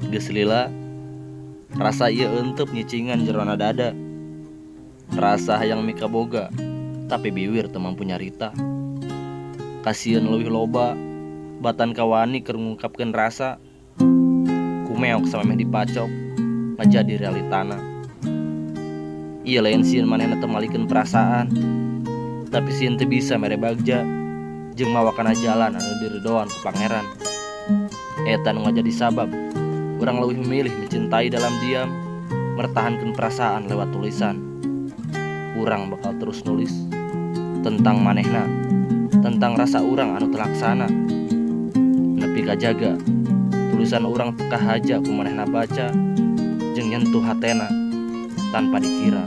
Geus lila rasa ieu euteup nyicingan jerona dada. Rasa hayang mikaboga tapi biwir teu mampu nyarita. Kasieun leuwih loba batan kawani keur ngungkapkeun rasa. Kumeok samemeh dipacok ngajadi realitana. Ieu lain sieun manehna teu malikeun perasaan, tapi sieun teu bisa mere bagja jeung mawa kana jalan anu diridoan ku Pangeran. Eta nu ngajadi sabab urang leuwih memilih mencintai dalam diam, mertahankeun perasaan lewat tulisan. Urang bakal terus nulis tentang manehna, tentang rasa urang anu telaksana. Nepi kajaga tulisan urang teu kahaja ku manehna baca jeung nyentuh hatena tanpa dikira.